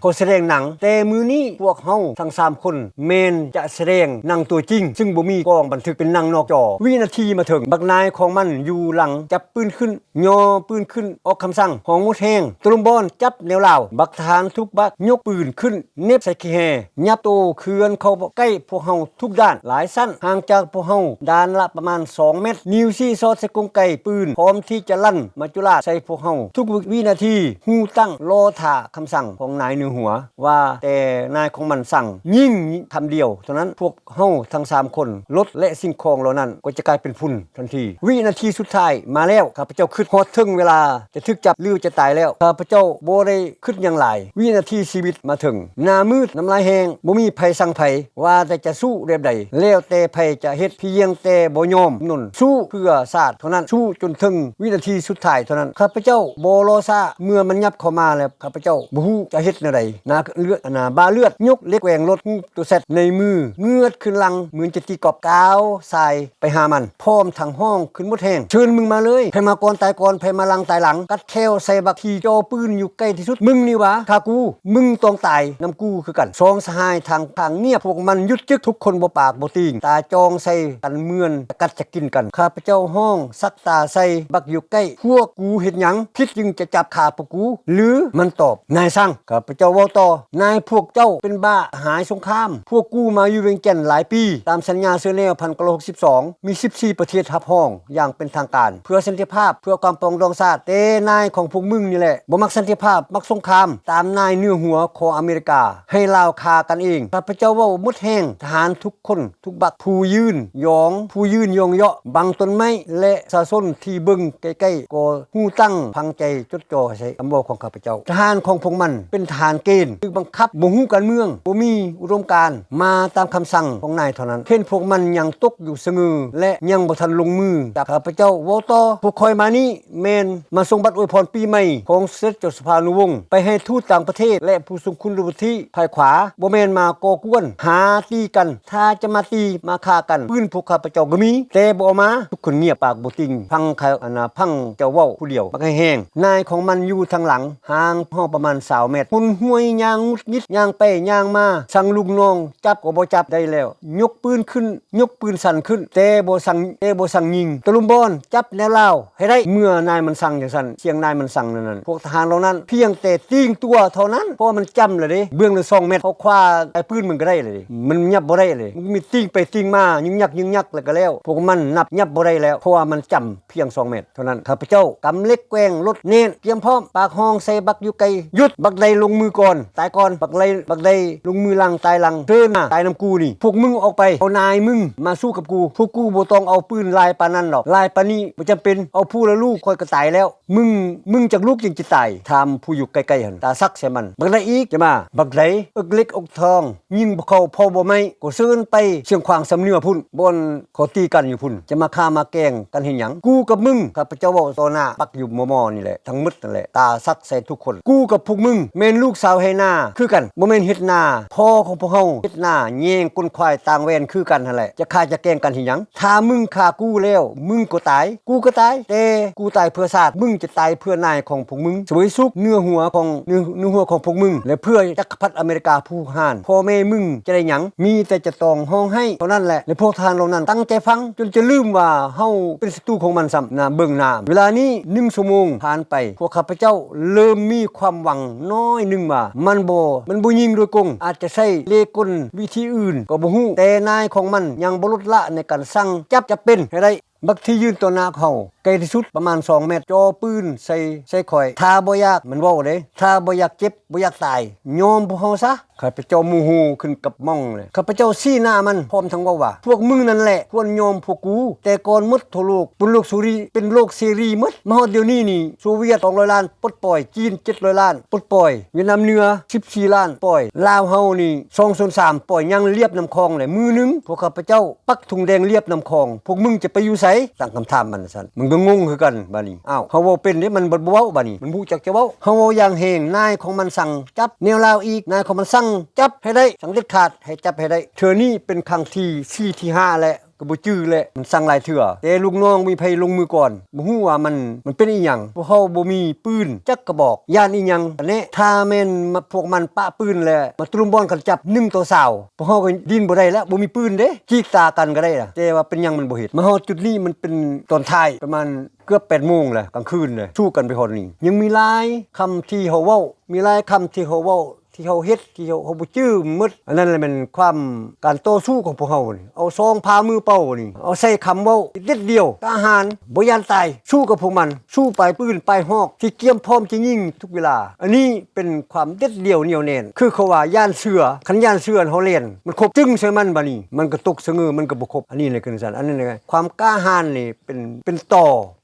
ຂໍສະແດງໜັງ, ແຕ່ມື້ນີ້ພວກເຮົາທັງສາມຄົນແມ່ນຈະສະແດງໜັງຕົວຈິງ, ຊຶ່ງບໍ່ມີກ້ອງບັນທຶກ, ເປັນໜັງນອກຈໍ. ວິນາທີມາເຖິງ, ບັກນາຍຂອງມັນຢູ່ຫຼັງຈັບປືນຂຶ້ນ, ຍໍປືນຂຶ້ນ, ອອກຄຳສັ່ງ, ຮ້ອງໝົດແຮງ, ຕະລຸມບອນ, ຈັບແນວລາວ. ບັກທະຫານທຸກບັກຍົກປືນຂຶ້ນ, ເໜັບໃສ່ຂີ້ແຮ່, ຫຍັບໂຕເຂືອນເຂົ້າໃກ້ພວກເຮົາທຸກດ້ານ, ຫຼາຍຊັ້ນ, ຫ່າງຈາກພວກເຮົາດ້ານລະປະມານສອງແມັດ. ນິ້ວຊີ້ສອດໃສ່ກົງໄກປືນ, ພ້ອມທີ່ຈະລັ່ນມາຈຸລາດໃສ່ພວກເຮົາທຸກວິນາທີ. ຮູ້ຕັ້ງລໍຖ້າຄຳສັ່ງຂອງນາຍເໜືອຫົວ, ວ່າແຕ່ນາຍຂອງມັນສັ່ງຍິງຄຳດຽວເທົ່ານັ້ນ, ພວກເຮົາທັງສາມຄົນ, ລົດ ແລະ ສິ່ງຂອງເຫຼົ່ານັ້ນກໍຈະກາຍເປັນຝຸ່ນທັນທີ. ວິນາທີສຸດທ້າຍມາແລ້ວ. ຂ້າພະເຈົ້າຄິດຮອດເຖິງເວລາຈະຖືກຈັບ ຫຼື ຈະຕາຍແລ້ວ. ຂ້າພະເຈົ້າບໍ່ໄດ້ຄິດຫຍັງຫຼາຍ. ວິນາທີຊີວິດມາເຖິງ. ໜ້າມືດ, ນ້ຳລາຍແຫ້ງ, ບໍ່ມີໃຜສັ່ງໃຜ ວ່າແຕ່ຈະສູ້ແບບໃດ, ແລ້ວແຕ່ໃຜຈະເຮັດ, ພຽງແຕ່ບໍ່ຍອມໜົນ, ສູ້ເພື່ອຊາດເທົ່ານັ້ນ, ສູ້ຈົນເຖິງວິນາທີສຸດທ້າຍເທົ່ານັ້ນ. ຂ້າພະເຈົ້າບໍ່ລໍຊ້າ, ເມື່ອມັນຫຍັບເຂົ້າມາແລ້ວ, ຂ້າພະເຈົ້າບໍ່ຮູ້ຈະເຮັດແນວໃດ. ໜ້າເລືອດ, ໜ້າບ້າເລືອດ, ຍົກເຫຼັກແຫວ່ງລົດ, ຮູບໂຕແຊັດໃນມື, ເງືອດຂຶ້ນຫຼັງ, ໝືອນຈະຕີກອບ, ກ້າວສາຍໄປຫາມັນ, ພ້ອມທັງຮ້ອງຂຶ້ນໝົດແຮງ, ເຊີນ, ມຶງມາເລີຍ, ໃຜມາກ່ອນຕາຍກ່ອນ, ໃຜມາຫຼັງຕາຍຫຼັງ. ກັດແຂ້ວໃສ່ບັກທີ່ຈ່ອງປືນຢູ່ໃກ້ທີ່ສຸດ. ມຶງນີ້ຫວາຂ້າກູ, ມຶງຕ້ອງຕາຍນຳກູຄືກັນ. ສອງສະຫາຍທາງຂ້າງງຽບ, ພວກມັນຢຸດຈຶກ, ທຸກຄົນບໍ່ປາກບໍ່ຕີງ, ຕາຈ່ອງໃສ່ກັນເໝືອນຈະກັດຈະກິນກັນ. ຂ້າພະເຈົ້າຮ້ອງສັກຕາໃສ່ບັກຢູ່ໃກ້, ພວກກູເຮັດຫຍັງຜິດຈຶ່ງຈະຈັບຂ້າພວກກູ? ຫຼືມັນຕອບ. ນາຍສັ່ງ. ຂ້າພະເຈົ້າເວົ້າຕໍ່, ນາຍ, ພວກເຈົ້າເປັນບ້າຫາຍສົງຄາມ. ພວກກູມາຢູ່ວຽງຈັນຫຼາຍປີ, ຕາມສັນຍາເຊແນວ ພັນເກົ້າຮ້ອຍຫົກສິບສອງ ມີສິບສີ່ປະເທດຮັບຮອງຢ່າງເປັນທາງການ ເພື່ອສັນຕິພາບ, ເພື່ອຄວາມປອງດອງຊາດ. ແຕ່ນາຍຂອງພວກມຶງນີ້ແຫຼະ ບໍ່ມັກສັນຕິພາບ, ມັກສົງຄາມ, ຕາມນາຍເໜືອຫົວຂອງອາເມລິກາ, ໃຫ້ລາວຂ້າກັນເອງ. ຂ້າພະເຈົ້າເວົ້າໝົດແຮງ, ທະຫານທຸກຄົນ, ທຸກບັກ, ຜູ້ຢືນຢອງ, ຜູ້ຢືນຍ້ອງເຍາະ, ບັງຕົ້ນໄມ້ ແລະ ປະຊາຊົນທີ່ເບິ່ງໃກ້ໆ ກໍຫູຕັ້ງຟັງໃຈຈົດຈ່ອໃສ່ຄຳເວົ້າຂອງຂ້າພະເຈົ້າ. ທະຫານຂອງພວກມັນເປັນທະຫານເກນ, ຖືກບັງຄັບ, ບໍ່ຮູ້ການເມືອງ, ບໍ່ມີອຸດົມການ, ມາຕາມຄຳສັ່ງຂອງນາຍເທົ່ານັ້ນ. ເຫັນພວກມັນຍັງຕົກຢູ່ສະເຫງີ ແລະ ຍັງບໍ່ທັນລົງມື. ຂ້າພະເຈົ້າເວົ້າຕໍ່, ພວກຂ້ອຍມານີ້ ແມ່ນມາສົ່ງບັດອວຍພອນປີໃໝ່ຂອງສົມເດັດເຈົ້າສະພານຸວົງ ໄປໃຫ້ທູດຕ່າງປະເທດ ແລະ ຜູ້ຊົງຄຸນວຸດທິຝ່າຍຂວາ, ບໍ່ແມ່ນມາກໍ່ກວນ, ຫາຕີກັນ. ຖ້າຈະມາຕີມາຂ້າກັນ, ປືນພວກຂ້າພະເຈົ້າກໍມີ, ແຕ່ບໍ່ເອົາມາ. ທຸກຄົນງຽບ, ປາກບໍ່ຕິງ, ຟັງຂ້າ, ອັນນ່າ, ຟັງເຈົ້າເວົ້າຜູ້ດຽວ, ບັກໃຫ້ແຮງ. ນາຍຂອງມັນຢູ່ທາງຫຼັງ, ຫ່າງເຮົາປະມານຊາວແມັດ. ຫົນຫ້ວຍຍ່າງຫງຸດຫງິດ, ຍ່າງໄປຍ່າງມາ, ສັ່ງລູກນ້ອງ, ຈັບກໍບໍ່ຈັບໄດ້ແລ້ວ, ຍົກປືນຂຶ້ນ, ຍົກປືນສັ້ນຂຶ້ນ, ແຕ່ບໍ່ສັ່ງ, ແຕ່ບໍ່ສັ່ງຍິງ. ຕະລຸມບອນ, ຈັບແນວລາວໃຫ້ໄດ້. ເມື່ອນາຍມັນສັ່ງຈັ່ງຊັ້ນ, ສຽງນາຍມັນສັ່ງນັ້ນ, ພວກທະຫານເຫຼົ່ານັ້ນພຽງແຕ່ຕີງຕົວເທົ່ານັ້ນ, ເພາະວ່າມັນຈ້ຳແລ້ວເດ້. ເບື້ອງລະສອງແມັດ, ເຮົາຄວ້າປາຍປືນມັນກໍໄດ້ແລ້ວເດ້. ມັນຫຍັບບໍ່ໄດ້ເລີຍ. ມັນມີຕີງໄປຕີງມາ, ຍຶກຍັກ, ຍຶກຍັກ ແລ້ວກໍແລ້ວ. ພວກມັນນັບຫຍັບບໍ່ໄດ້ແລ້ວ, ເພາະວ່າມັນຈ້ຳພຽງສອງແມັດເທົ່ານັ້ນ. ຂ້າພະເຈົ້າກຳເຫຼັກແກວ່ງລົດແໜ້ນ, ກຽມພ້ອມ, ປາກຮ້ອງໃສ່ບັກຢູ່ໄກ, ຢຸດ! ບັກໃດລົງມືກ່ອນ, ຕາຍກ່ອນ. ບັກໃດ, ບັກໃດລົງມືຫຼັງ, ຕາຍຫຼັງ. ເຊີນມາ, ຕາຍນຳກູນີ້. ພວກມຶງອອກໄປ, ເອົານາຍມຶງມາສູ້ກັບກູ. ພວກກູບໍ່ຕ້ອງເອົາປືນຫຼາຍປານນັ້ນດອກ. ຫຼາຍປານນີ້ບໍ່ຈຳເປັນ. ເອົາຜູ້ລະລູກ, ຂ້ອຍກໍຕາຍແລ້ວ. ມຶງ, ມຶງຈັກລູກຈຶ່ງຈະຕາຍ? ຖາມຜູ້ຢູ່ໃກ້ໆຫັ້ນ, ຕາສັກໃສ່ມັນ. ບັກໃດອີກ? ຈະມາ. ບັກໃດ? ເອິກເຫຼັກອົກທອງ, ຍິງບໍ່ເຂົ້າເຜົາບໍ່ໄໝ້, ກໍເຊີນໄປຊຽງຂວາງຊຳເໜືອພຸ້ນ, ບ່ອນ ເຂົາຕີກັນຢູ່ພຸ້ນ, ຈະມາຂ້າມາແກ່ງກັນເຮັດຫຍັງ? ກູກັບມຶງ, ຂ້າພະເຈົ້າເວົ້າຕໍ່ໜ້າບັກຢູ່ມໍ່ໆນີ້ແຫຼະ, ທັງໝົດນັ້ນແຫຼະ, ຕາສັກໃສ່ທຸກຄົນ. ກູກັບພວກມຶງແມ່ນລູກຊາວໄຮ່ນາຄືກັນ, ບໍ່ແມ່ນເຮັດນາ. ພໍ່ຂອງພວກເຮົາເຮັດນາແຍງກົ້ນຄວາຍຕ່າງແວ່ນຄືກັນຫັ້ນແຫຼະ, ຈະຂ້າຈະແກ່ງກັນເຮັດຫຍັງ? ຖ້າມຶງຂ້າກູແລ້ວ, ມຶງກໍຕາຍ, ກູກໍຕາຍ, ແຕ່ກູຕາຍເພື່ອຊາດ, ມຶງຈະຕາຍເພື່ອນາຍຂອງພວກມຶງ, ສະເຫວີຍສຸກເໜືອຫົວຂອງ, ເໜືອ, ເໜືອຫົວຂອງພວກມຶງ ແລະ ເພື່ອຈັກກະພັດອາເມລິກາຜູ້ຮຸກຮານ. ພໍ່ແມ່ມຶງຈະໄດ້ຫຍັງ? ມີແຕ່ຈະຕ້ອງຮ້ອງໄຫ້ເທົ່ານັ້ນແຫຼະ. ແລະ ພວກທ່ານເຫຼົ່ານັ້ນຕັ້ງໃຈຟັງ ຈົນຈະລືມວ່າເຮົາເປັນສັດຕູຂອງມັນຊ້ຳນະ. ເບິ່ງໜ້າ, ເວລານີ້ໜຶ່ງຊົ່ວໂມງຜ່ານໄປ, ພວກຂ້າພະເຈົ້າເລີ່ມມີຄວາມຫວັງໜ້ອຍໜຶ່ງວ່າ ມັນບໍ່, ມັນບໍ່ຍິງໂດຍກົງ, ອາດຈະໃຊ້ເລກົນວິທີອື່ນກໍບໍ່ຮູ້, ແຕ່ນາຍຂອງມັນຍັງບໍ່ລົດລະໃນການສັ່ງຈັບ, ຈັບເປັນໃຫ້ໄດ້. ບັກທີ່ຢືນຕໍ່ໜ້າເຮົາ ໄກທີ່ສຸດປະມານສອງແມັດ, ຈ່ອປືນໃສ່, ໃສ່ຂ້ອຍ. ຖ້າບໍ່ຢາກ, ມັນເວົ້າເດ້, ຖ້າບໍ່ຢາກເຈັບ, ບໍ່ຢາກຕາຍ, ຍອມພວກເຮົາຊະ. ຂ້າພະເຈົ້າໂມໂຫຂຶ້ນກັບໝ່ອງເລີຍ. ຂ້າພະເຈົ້າຊີ້ໜ້າມັນ ພ້ອມທັງເວົ້າວ່າ, ພວກມຶງນັ້ນແຫຼະຄວນຍອມພວກກູ, ແຕ່ກ່ອນໝົດທົ່ວໂລກເປັນໂລກເສລີ, ເປັນໂລກເສລີໝົດ. ມາຮອດດຽວນີ້ນີ້, ໂຊວຽດສອງຮ້ອຍລ້ານປົດປ່ອຍ, ຈີນເຈັດຮ້ອຍລ້ານປົດປ່ອຍ, ຫວຽດນາມເໜືອສິບສີ່ລ້ານປ່ອຍ, ລາວເຮົານີ້ສອງສ່ວນສາມປ່ອຍຍ່າງລຽບນ້ຳຂອງແຫຼະ. ມື້ໜຶ່ງພວກຂ້າພະເຈົ້າປັກທຸງແດງລຽບນ້ຳຂອງ, ພວກມຶງຈະໄປຢູ່ໃສ? ເອີ ຕັ້ງຄຳຖາມມັນຊັ້ນ ມັນກໍງົງຄືກັນບາດນີ້. ອ້າວ ເຮົາເວົ້າເປັນເດ້ ມັນບໍ່ເວົ້າບາດນີ້ ມັນບໍ່ຮູ້ຈັກຈະເວົ້າ. ເຮົາເວົ້າຢ່າງແຮງ ນາຍຂອງມັນສັ່ງຈັບ ແນວລາວອີກ ນາຍຂອງມັນສັ່ງຈັບໃຫ້ໄດ້ ສັ່ງເດັດຂາດໃຫ້ຈັບໃຫ້ໄດ້. ເທື່ອນີ້ເປັນຄັ້ງທີສີ່ ທີຫ້າແລ້ວ ກໍບໍ່ຈື່ແຫຼະ ມັນສັ່ງຫຼາຍເທື່ອ ແຕ່ລູກນ້ອງມີໃຜລົງມືກ່ອນ ບໍ່ຮູ້ວ່າມັນ ມັນເປັນອີ່ຫຍັງ. ພວກເຮົາບໍ່ມີປືນຈັກກະບອກ ຢ້ານອີ່ຫຍັງກັນແນ່. ຖ້າແມ່ນມາ ພວກມັນປະປືນແລ້ວ ມາຕະລຸມບອນກັນຈັບໜຶ່ງຕໍ່ຊາວ ພວກເຮົາກໍດີ້ນບໍ່ໄດ້ແລ້ວ ບໍ່ມີປືນເດ້ ຈີກຕາກັນກໍໄດ້ລະ ແຕ່ວ່າເປັນຫຍັງມັນບໍ່ເຮັດ. ມາຮອດຈຸດນີ້ມັນເປັນຕອນທ້າຍ ປະມານເກືອບແປດໂມງແລ້ວ ກາງຄືນແລ້ວ ສູ້ກັນໄປຮອດນີ້ ຍັງມີຫຼາຍຄຳທີ່ເຮົາເວົ້າ ມີຫຼາຍຄຳທີ່ເຮົາເວົ້າ ທີ່ເຮົາເຮັດ ທີ່ເຮົາ ເຮົາບໍ່ຈື່ໝົດ. ອັນນັ້ນແຫຼະແມ່ນຄວາມ ການຕໍ່ສູ້ຂອງພວກເຮົານີ້ ເອົາຊອງພາມືເປົ່ານີ້ ເອົາໃຊ້ຄຳເວົ້າເດັດດ່ຽວ ກ້າຫານ ບໍ່ຢ້ານຕາຍ ສູ້ກັບພວກມັນ ສູ້ປາຍປືນປາຍຫອກ ທີ່ກຽມພ້ອມຈະຍິງທຸກເວລາ. ອັນນີ້ເປັນຄວາມເດັດດ່ຽວໜຽວແໜ້ນ ຄືເຂົາວ່າຢ້ານເສືອ ຄັນຢ້ານເສືອເຮົາແລ່ນ ມັນຄົບຈຶ່ງໃສ່ມັນ ບາດນີ້ມັນກໍຕົກສະເຫງື ມັນກໍບໍ່ຄົບ. ອັນນີ້ແຫຼະຄືຊັ້ນ ອັນນັ້ນແຫຼະ ຄວາມກ້າຫານນີ້ເປັນ ເປັນຕໍ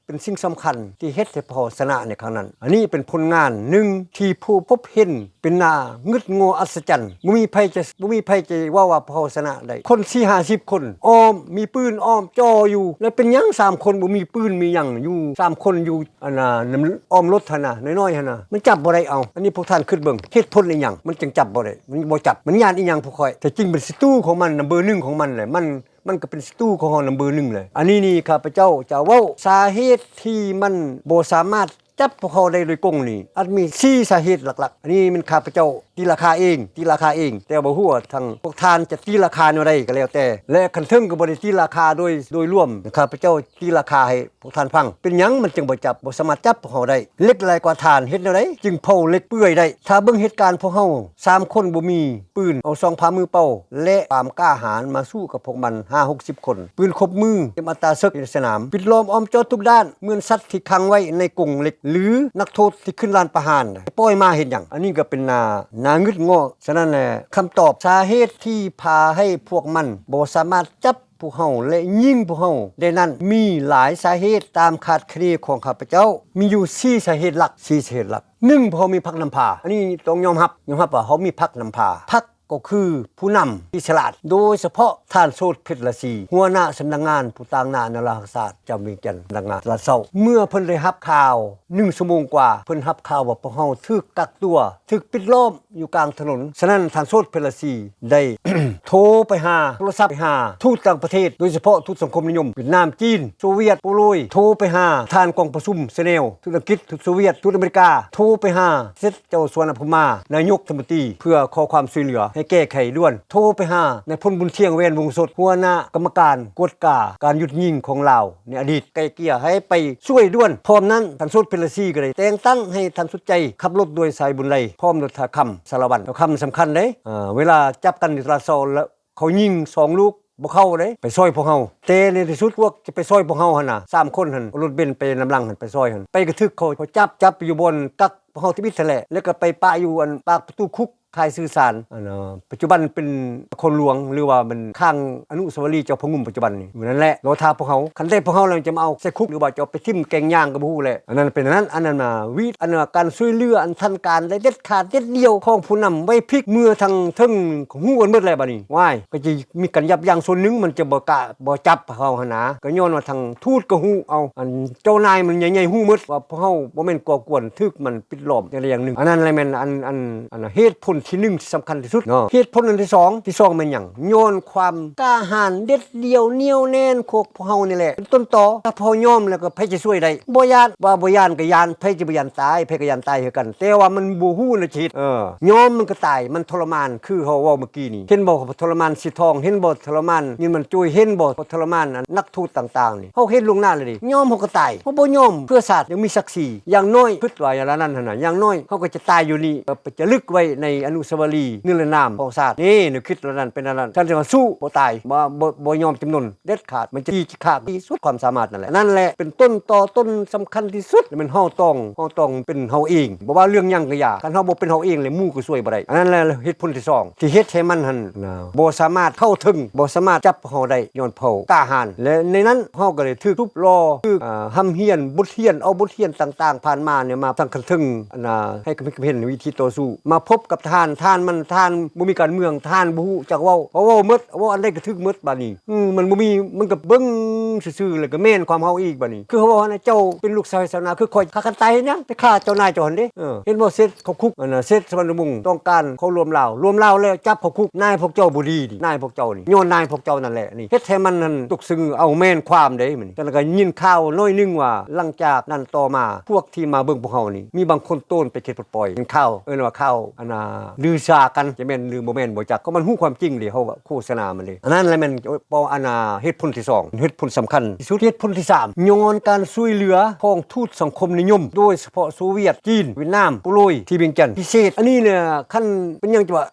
ເປັນສິ່ງສຳຄັນທີ່ເຮັດໃຫ້ພວກເຮົາຊະນະໃນຄັ້ງນັ້ນ. ອັນນີ້ເປັນຜົນງານໜຶ່ງທີ່ຜູ້ພົບເຫັນເປັນໜ້າງຶດງໍອັດສະຈັນ ບໍ່ມີໃຜຈະ ບໍ່ມີໃຜຈະເວົ້າວ່າພວກເຮົາຊະນະໄດ້. ຄົນສີ່ຫ້າສິບຄົນ ອ້ອມ ມີປືນອ້ອມຈໍ່ຢູ່ ແລ້ວເປັນຫຍັງສາມຄົນບໍ່ມີປືນມີຫຍັງຢູ່ ສາມຄົນຢູ່ ອັນນ່າ ອ້ອມລົດຫັ້ນນະ ນ້ອຍໆຫັ້ນນະ ມັນຈັບບໍ່ໄດ້. ເອົາ ອັນນີ້ພວກທ່ານຄິດເບິ່ງ ເຫດຜົນອີ່ຫຍັງມັນຈຶ່ງຈັບບໍ່ໄດ້ ມັນບໍ່ຈັບ ມັນຢ້ານອີ່ຫຍັງພວກຂ້ອຍ ແທ້ຈິງເປັນສັດຕູຂອງມັນ ນຳເບີໜຶ່ງຂອງມັນແຫຼະ ມັນ ມັນກໍເປັນສັດຕູຂອງເຮົານຳເບີໜຶ່ງແຫຼະ. ອັນນີ້ນີ້ຂ້າພະເຈົ້າຈະເວົ້າສາເຫດທີ່ມັນບໍ່ສາມາດຈັບພວກເຮົາໄດ້ໂດຍກົງນີ້ ອາດມີສີ່ສາເຫດຫຼັກໆ. ອັນນີ້ແມ່ນຂ້າພະເຈົ້າຕີລາຄາເອງ ຕີລາຄາເອງ ແຕ່ບໍ່ຮູ້ວ່າທາງພວກທ່ານຈະຕີລາຄາແນວໃດກໍແລ້ວແຕ່ ແລະ ຂັ້ນເທິງກໍບໍ່ໄດ້ຕີລາຄາໂດຍ ໂດຍລວມ ຂ້າພະເຈົ້າຕີລາຄາໃຫ້ ພວກທ່ານຟັງ ເປັນຫຍັງມັນຈຶ່ງບໍ່ຈັບ ບໍ່ສາມາດຈັບພວກເຮົາໄດ້? ເຫຼັກຫຼາຍກວ່າຖ່ານ ເຮັດແນວໃດຈຶ່ງເຜົາເຫຼັກເປື່ອຍໄດ້? ຖ້າເບິ່ງເຫດການພວກເຮົາສາມຄົນບໍ່ມີປືນ ເອົາຊອງພາມືເປົ່າ ແລະ ຄວາມກ້າຫານມາສູ້ກັບພວກມັນຫ້າຫົກສິບຄົນ ປືນຄົບມື ຕຽມອັດຕາເສິກຢູ່ໃນສະໜາມ ປິດລ້ອມອ້ອມຈອດທຸກດ້ານ ເໝືອນສັດທີ່ຂັງໄວ້ໃນກົງເຫຼັກ ຫຼື ນັກໂທດທີ່ຂຶ້ນລານປະຫານ ປ່ອຍມາເຮັດຫຍັງ? ອັນນີ້ກໍເປັນໜ້າ ໜ້າງຶດງໍ. ສະນັ້ນແຫຼະ ຄຳຕອບສາເຫດທີ່ພາໃຫ້ພວກມັນບໍ່ສາມາດຈັບ ພວກເຮົາ ແລະ ຍິງພວກເຮົາໄດ້ນັ້ນ ມີຫຼາຍສາເຫດຕາມຄາດຄະເນຂອງຂ້າພະເຈົ້າ ມີຢູ່ສີ່ສາເຫດຫຼັກ ສີ່ສາເຫດຫຼັກ. ໜຶ່ງ ພວກເຮົາມີພັກນຳພາ ອັນນີ້ຕ້ອງຍອມຮັບ ຍອມຮັບວ່າເຮົາມີພັກນຳພາ ພັກກໍຄືຜູ້ນຳທີ່ສະຫຼາດ ໂດຍສະເພາະທ່ານ ໂສດ ເພັດລາຊີ ຫົວໜ້າສຳນັກງານຜູ້ຕາງໜ້າແນວລາວຮັກສາຊາດ ປະຈຳວຽງຈັນ ສຳນັກງານຕະຫຼາດເຊົ້າ ເມື່ອເພິ່ນໄດ້ຮັບຂ່າວ ໜຶ່ງຊົ່ວໂມງກວ່າ ເພິ່ນຮັບຂ່າວວ່າພວກເຮົາຖືກກັກຕົວ ຖືກປິດລ້ອມ ຢູ່ກາງຖະໜົນ. ສະນັ້ນ ທ່ານ ໂສດ ເພັດລາຊີ ໄດ້ ໂທໄປຫາ ໂທລະສັບໄປຫາທູດຕ່າງປະເທດ ໂດຍສະເພາະທູດສັງຄົມນິຍົມ ຫວຽດນາມ, ຈີນ, ໂຊວຽດ, ໂປໂລຍ, ໂທໄປຫາທ່ານກອງປະຊຸມ ຊະແນວ, ທູດອັງກິດ, ທູດໂຊວຽດ, ທູດອາເມລິກາ, ໂທໄປຫາເສັດເຈົ້າສຸວັນນະພູມາ ນາຍົກລັດຖະມົນຕີ ເພື່ອຂໍຄວາມຊ່ວຍເຫຼືອໃຫ້ແກ້ໄຂດ່ວນ, ໂທໄປຫານາຍພົນ ບຸນທ່ຽງ ແຫວນວົງສົດ ຫົວໜ້າກຳມະການກວດກາການຢຸດຍິງຂອງລາວ ໃນອະດີດ ໄກ່ເກ່ຍໃຫ້ໄປຊ່ວຍດ່ວນ. ພ້ອມນັ້ນ ທ່ານ ໂສດ ເພັນລາຊີ ກໍໄດ້ແຕ່ງຕັ້ງໃຫ້ທ່ານ ສຸດໃຈ ຂັບລົດດ້ວຍສາຍບຸນໄລ ພ້ອມດ້ວຍທ່າຄຳ ສາລະວັນ. ທ່າຄຳສຳຄັນເດ້ ເອີ ເວລາຈັບກັນຢູ່ຕະຫຼາດເຊົ້າ ແລ້ວເຂົາຍິງສອງລູກບໍ່ເຂົ້າເດ້ ໄປຊ່ອຍພວກເຮົາ. ແຕ່ໃນທີ່ສຸດ ພວກຈະໄປຊ່ອຍພວກເຮົາຫັ້ນນະ ສາມຄົນຫັ້ນ ເອົາລົດເບັນໄປນຳຫຼັງຫັ້ນ ໄປຊ່ອຍຫັ້ນ ໄປກະຖືກເຂົາ ເຂົາຈັບ ຈັບໄປຢູ່ບ່ອນກັກພວກເຮົາທຳອິດຫັ້ນແຫຼະ ແລ້ວກໍໄປປະຢູ່ອັນປາກປະຕູຄຸກ ຄ້າຍສື່ສານ ອັນ ເອີ ປັດຈຸບັນເປັນນະຄອນຫຼວງ ຫຼືວ່າເປັນຂ້າງອະນຸສາວະລີເຈົ້າພະງຸ່ມປັດຈຸບັນນີ້ ຢູ່ນັ້ນແຫຼະ ລໍຖ້າພວກເຮົາ. ຄັນໄດ້ພວກເຮົາແລ້ວ ຈະມາເອົາໃສ່ຄຸກ ຫຼືວ່າຈະເອົາໄປຖິ້ມແກ້ງຍາງ ກໍບໍ່ຮູ້ແຫຼະ. ອັນນັ້ນເປັນອັນນັ້ນ ອັນນັ້ນນະ ວິ ອັນວ່າການຊ່ວຍເຫຼືອອັນທັນການ ແລະ ເດັດຂາດເດັດດ່ຽວຂອງຜູ້ນຳໄວພິກ ເມື່ອທາງເທິງຮູ້ກັນໝົດແລ້ວ ບາດນີ້ ວ້າຍ ກໍຈະມີການຢັບຢັ້ງ. ສ່ວນໜຶ່ງມັນຈະບໍ່ກະ ບໍ່ຈັບເຮົາຫັ້ນນະ ກໍຍ້ອນວ່າທາງທູດກໍຮູ້ເອົາ ອັນເຈົ້ານາຍມັນໃຫຍ່ໆຮູ້ໝົດວ່າພວກເຮົາບໍ່ແມ່ນກໍ່ກວນ ຖືກມັນປິດລ້ອມຢ່າງໃດຢ່າງໜຶ່ງ. ອັນນັ້ນແຫຼະແມ່ນອັນ ອັນ ອັນເຫດຜົນທີໜຶ່ງທີ່ສຳຄັນທີ່ສຸດເນາະ. ເຫດຜົນອັນທີສອງ ທີສອງແມ່ນຫຍັງ? ຍ້ອນຄວາມກ້າຫານເດັດດ່ຽວໜຽວແໜ້ນຂອງພວກເຮົານີ້ແຫຼະ ເປັນຕົ້ນຕໍ. ຖ້າພວກເຮົາຍອມແລ້ວກໍໃຜຈະຊ່ວຍໄດ້? ບໍ່ຢ້ານ ວ່າບໍ່ຢ້ານກໍຢ້ານ ໃຜຈະບໍ່ຢ້ານຕາຍ? ໃຜກໍຢ້ານຕາຍຄືກັນ ແຕ່ວ່າມັນບໍ່ຮູ້ນະຈະເຮັດ ເອີ ຍອມມັນກໍຕາຍ ມັນທໍລະມານ ຄືເຮົາເວົ້າເມື່ອກີ້ນີ້ ເຫັນບໍ່? ທໍລະມານສີທອງ ເຫັນບໍ່? ທໍລະມານເງິນມັນໂຈຍ ເຫັນບໍ່? ທໍລະມານອັນນັກໂທດຕ່າງໆນີ້ ເຮົາເຫັນລ່ວງໜ້າແລ້ວເດ້. ຍອມ ເຮົາກໍຕາຍ ເຮົາບໍ່ຍອມ ເພື່ອຊາດຍັງມີສັກສີ. ຢ່າງໜ້ອຍ ຄິດວ່າຢ່າງນັ້ນຫັ້ນນະ ຢ່າງໜ້ອຍເຮົາກໍຈະຕາຍຢູ່ນີ້ ເອີ ໄປຈະລຶກໄວ້ໃນອະນຸສາວະລີນິລະນາມຂອງຊາດ. ນີ້ ແນວຄິດເຫຼົ່ານັ້ນເປັນອັນນັ້ນ. ຄັນຊິວ່າສູ້ ບໍ່ຕາຍ ບໍ່ ບໍ່ ບໍ່ຍອມຈຳນົນເດັດຂາດ ມັນຈະຕີຈະຂາດທີ່ສຸດຄວາມສາມາດນັ້ນແຫຼະ. ນັ້ນແຫຼະເປັນຕົ້ນຕໍ ຕົ້ນສຳຄັນທີ່ສຸດ ແມ່ນເຮົາຕ້ອງ ເຮົາຕ້ອງເປັນເຮົາເອງ ບໍ່ວ່າເລື່ອງຫຍັງກໍຢ່າ. ຄັນເຮົາບໍ່ເປັນເຮົາເອງແລ້ວ ໝູ່ກໍຊ່ວຍບໍ່ໄດ້. ອັນນັ້ນແຫຼະເຫດຜົນທີສອງ ທີ່ເຮັດໃຫ້ມັນຫັ້ນນະ ບໍ່ສາມາດເຂົ້າເຖິງ ບໍ່ສາມາດຈັບເຮົາໄດ້ ຍ້ອນເຮົາກ້າຫານ ແລະ ໃນນັ້ນເຮົາກໍໄດ້ຖືກທຸບຫຼໍ່ ຖືກ ອ່າ ຮ່ຳຮຽນບົດຮຽນ ເອົາບົດຮຽນຕ່າງໆຜ່ານມານີ້ມາທັງຂັ້ນເທິງ ອັນນະ ໃຫ້ຄຳຄິດຄຳເຫັນໃນວິທີຕໍ່ສູ້ ມາພົບກັບທະຫາ ອັນທ່ານມັນ ທ່ານບໍ່ມີການເມືອງ ທ່ານບໍ່ຮູ້ຈັກເວົ້າ ເຂົາເວົ້າໝົດ ເວົ້າອັນໃດກໍຖືກໝົດບາດນີ້. ອືມ ມັນບໍ່ມີ ມັນກໍເບິ່ງຊື່ໆ ແລ້ວກໍແມ່ນຄວາມເຮົາອີກບາດນີ້. ຄືເຮົາເວົ້າຫັ້ນນະ ເຈົ້າເປັນລູກຊາວໄຮ່ຊາວນາ ຄືຂ້ອຍ ຂ້າກັນຕາຍເຮັດຫຍັງ? ໄປຂ້າເຈົ້ານາຍເຈົ້າຫັ້ນເດ້. ເອີ ເຫັນບໍ່ ເສດເຂົ້າຄຸກ ອັນນ່າ ເສດສະຫວັນນະວົງ ຕ້ອງການເຂົ້າລວມລາວ ລວມລາວແລ້ວຈັບເຂົ້າຄຸກ. ນາຍພວກເຈົ້າບໍ່ດີນີ້ ນາຍພວກເຈົ້ານີ້ ຍ້ອນນາຍພວກເຈົ້ານັ້ນແຫຼະນີ້ ເຮັດໃຫ້ມັນນັ້ນຕົກສະຫງື ເອົາແມ່ນຄວາມເດ້ມັນ. ຈັ່ງນັ້ນກໍຍິນຂ່າວໜ້ອຍໜຶ່ງວ່າ ຫຼັງຈາກນັ້ນຕໍ່ມາ ພວກທີ່ມາເບິ່ງພວກເຮົານີ້ ມີບາງຄົນໂຕນໄປເຂດປະ ປ່ອຍ ເປັນຂ່າວ ເອີ້ນວ່າຂ່າວ ອັນນ່າ ລືຊາກັນ ຈະແມ່ນຫຼືບໍ່ແມ່ນບໍ່ຈັກ ກໍມັນຮູ້ຄວາມຈິງເດ້ ເຮົາກໍໂຄສະນາມັນເດ້. ອັນນັ້ນແຫຼະແມ່ນ ເພາະ ອັນນ່າ ເຫດຜົນທີສອງ ເຫດຜົນສຳຄັນທີ່ສຸດ. ເຫດຜົນທີສາມ ຍ້ອນການຊ່ວຍເຫຼືອຂອງທູດສັງຄົມນິຍົມ ໂດຍສະເພາະໂຊວຽດ, ຈີນ, ຫວຽດນາມ, ໂປໂລຍ ທີ່ວຽງຈັນ ພິເສດ. ອັນນີ້ເນຍ ຄັນເປັນຫຍັງຈະວ່າ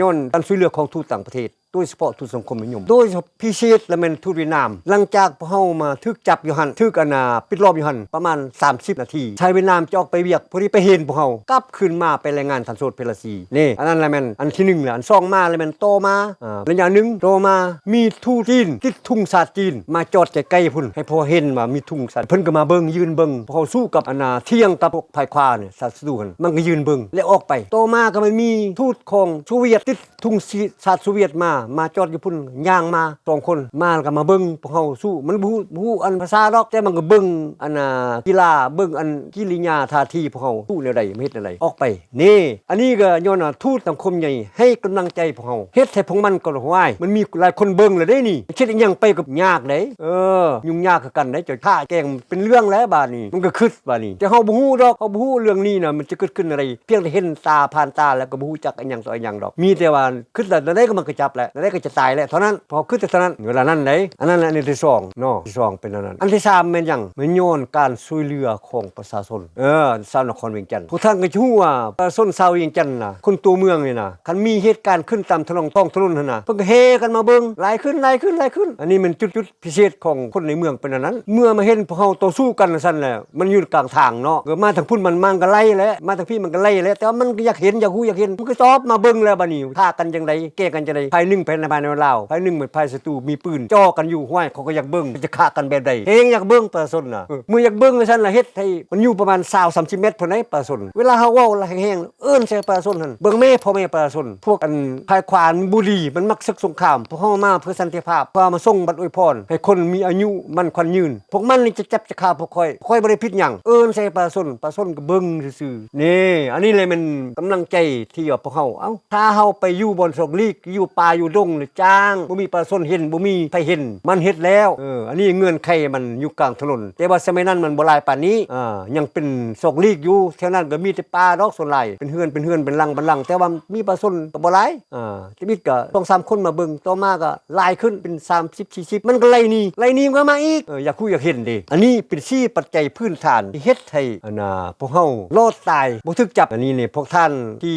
ຍ້ອນການຊ່ວຍເຫຼືອຂອງທູດຕ່າງປະເທດ ໂດຍສະເພາະທູດສັງຄົມນິຍົມ ໂດຍສະເພາະພິເສດລະແມ່ນທູດຫວຽດນາມ. ຫຼັງຈາກພວກເຮົາມາຖືກຈັບຢູ່ຫັ້ນ ຖືກ ອັນນ່າ ປິດລ້ອມຢູ່ຫັ້ນປະມານສາມສິບນາທີ ຊາຍຫວຽດນາມຈະອອກໄປວຽກ ພໍດີໄປເຫັນພວກເຮົາ ກັບຄືນມາໄປລາຍງານທ່ານໂສດ ເພັດລາຊີ. ນີ້ ອັນນັ້ນລະແມ່ນອັນທີໜຶ່ງລະ. ອັນສອງມາລະແມ່ນຕໍ່ມາ ອາ ໄລຍະໜຶ່ງຕໍ່ມາ ມີທູດຈີນຕິດທຸງຊາດຈີນມາຈອດໃກ້ໆພຸ້ນ ໃຫ້ພວກເຫັນວ່າມີທຸງຊາດ ເພິ່ນກໍມາເບິ່ງ ຢືນເບິ່ງພວກເຮົາສູ້ກັບ ອັນນ່າ ຖຽງກັບພວກຝ່າຍຂວານີ້ ຊາດສັດຕູຫັ້ນ ມັນກໍຢືນເບິ່ງ ແລະອອກໄປ. ຕໍ່ມາກໍມັນມີທູດຂອງໂຊວຽດຕິດ ທຸງຊາດໂຊວຽດມາ ມາຈອດຢູ່ພຸ້ນ ຍ່າງມາສອງຄົນ ມາແລ້ວກໍມາເບິ່ງພວກເຮົາສູ້. ມັນບໍ່ຮູ້ ບໍ່ຮູ້ອັນພາສາດອກ ແຕ່ມັນກໍເບິ່ງອັນນ່າ ກິລາ ເບິ່ງອັນກິລິຍາທ່າທີພວກເຮົາສູ້ແນວໃດ ມາເຮັດແນວໃດ ອອກໄປ. ນີ້ ອັນນີ້ກໍຍ້ອນວ່າທູດສັງຄົມໃຫຍ່ໃຫ້ກຳລັງໃຈພວກເຮົາ ເຮັດໃຫ້ພວກມັນກໍ ຫ້ວຍ ມັນມີຫຼາຍຄົນເບິ່ງແລ້ວເດ້ນີ້ ເຮັດອີ່ຫຍັງໄປກໍຍາກເດ້. ເອີ ຫຍຸ້ງຍາກຄືກັນເດ້ ເຈົ້າຖ້າແກງເປັນເລື່ອງແລ້ວບາດນີ້ ມັນກໍຄຶດບາດນີ້. ແຕ່ເຮົາບໍ່ຮູ້ດອກ ເຮົາບໍ່ຮູ້ເລື່ອງນີ້ນະ ມັນຈະເກີດຂຶ້ນແນວໃດ ພຽງແຕ່ເຫັນຕາຜ່ານຕາແລ້ວກໍບໍ່ຮູ້ຈັກອີ່ຫຍັງຕໍ່ອີ່ຫຍັງດອກ ມີແຕ່ວ່າຄຶດແລ້ວ ແນວໃດກໍມັນກໍຈັບແຫຼະ ແນວໃດກໍຈະຕາຍແຫຼະ ເທົ່ານັ້ນ ເພາະຄຶດເທົ່ານັ້ນ ເວລານັ້ນເດ້. ອັນນັ້ນແຫຼະ ອັນທີສອງເນາະ ທີສອງເປັນອັນນັ້ນ. ອັນທີສາມແມ່ນຫຍັງ? ແມ່ນຍ້ອນການຊ່ວຍເຫຼືອຂອງປະຊາຊົນ ເອີ ຊາວນະຄອນວຽງຈັນ. ພວກທ່ານກໍຈະຮູ້ວ່າປະຊາຊົນຊາວວຽງຈັນນະ ຄົນຕົວເມືອງນີ້ນະ ຄັນມີເຫດການຂຶ້ນຕາມຖະໜົນ ທ້ອງຖະໜົນຫັ້ນນະ ເພິ່ນກໍແຫ່ກັນມາເບິ່ງ ຫຼາຍຂຶ້ນ ຫຼາຍຂຶ້ນ ຫຼາຍຂຶ້ນ. ອັນນີ້ແມ່ນຈຸດ ຈຸດ ພິເສດຂອງຄົນໃນເມືອງເປັນອັນນັ້ນ. ເມື່ອມາເຫັນພວກເຮົາຕໍ່ສູ້ກັນຊັ້ນແລ້ວ ມັນຢູ່ກາງທາງເນາະ ເກີດມາທາງພຸ້ນມັນ ມັນກໍໄລ່ແຫຼະ ມາທາງພີ້ມັນກໍໄລ່ແຫຼະ ແຕ່ວ່າມັນກໍຢາກເຫັນ ຢາກຮູ້ ຢາກເຫັນ ມັນກໍຈອບມາເບິ່ງແລ້ວ. ບາດນີ້ຂ້າກັນຈັ່ງໃດ ແກ້ກັນຈັ່ງໃດ ຝ່າຍໜຶ່ງໄປໃນ ພາຍໃນລາວ ຝ່າຍໜຶ່ງໄປ ຝ່າຍສັດຕູມີປືນ ຈ່ອກັນຢູ່ ຫ້ວຍ ເຂົາກໍຢາກເບິ່ງ ຈະຂ້າກັນແບບໃດ ແຮງຢາກເບິ່ງປະຊາຊົນນະ. ເອີ ເມື່ອຢາກເບິ່ງຊັ້ນລະ ເຮັດໃຫ້ມັນຢູ່ປະມານຊາວສາມສິບແມັດພຸ້ນໃດ ປະຊາຊົນ. ເວລາເຮົາເວົ້າລະແຮງໆ ເອີ້ນໃສ່ປະຊາຊົນຫັ້ນ ເບິ່ງແມ້ພໍ່ແມ່ປະຊາຊົນ ພວກອັນຝ່າຍຂວາມັນບໍ່ດີ ມັນມັກສຶກສົງຄາມ. ພວກເຮົາມາເພື່ອສັນຕິພາບ ເພື່ອມາສົ່ງບັດອວຍພອນໃຫ້ຄົນມີອາຍຸໝັ້ນຂວັນຍືນ. ພວກມັນນີ້ຈະຈັບຈະຂ້າພວກຂ້ອຍ ຂ້ອຍບໍ່ໄດ້ຜິດຫຍັງ ເອີ້ນໃສ່ປະຊາຊົນ ປະຊາຊົນກໍເບິ່ງຊື່ໆ. ນີ້ ອັນນີ້ແຫຼະແມ່ນກຳລັງໃຈທີ່ວ່າພວກເຮົາ ເອົ້າ ຖ້າເຮົາໄປຢູ່ບ່ອນສອກຫຼີກ ຢູ່ປ່າຢູ່ດົງ ຫຼື ຈ້າງ ບໍ່ມີປະຊາຊົນເຫັນ ບໍ່ມີໃຜເຫັນ ມັນເຮັດແລ້ວ. ເອີ ອັນນີ້ເງື່ອນໄຂມັນຢູ່ກາງຖະໜົນ ແຕ່ວ່າສະໄໝນັ້ນມັນບໍ່ຫຼາຍປານນີ້ ອາ ຍັງເປັນສອກຫຼີກຢູ່ ແຖວນັ້ນກໍມີແຕ່ປ່າດອກ ສ່ວນຫຼາຍເປັນເຮືອນ ເປັນເຮືອນ ເປັນຫຼັງ ເປັນຫຼັງ ແຕ່ວ່າມີປະຊາຊົນກໍບໍ່ຫຼາຍ ອາ ທຳອິດກໍສອງສາມຄົນມາເບິ່ງ ຕໍ່ມາກໍຫຼາຍຂຶ້ນເປັນສາມສິບ ສີ່ສິບ ມັນກໍໄລ່ໜີ ໄລ່ໜີມັນກໍມາອີກ. ເອີ ຢາກຮູ້ຢາກເຫັນເດ້. ອັນນີ້ເປັນສີ່ປັດໄຈພື້ນຖານທີ່ເຮັດໃຫ້ ອັນນ່າ ພວກເຮົາລອດຕາຍ ບໍ່ຖືກຈັບ. ອັນນີ້ນີ້ ພວກທ່ານທີ່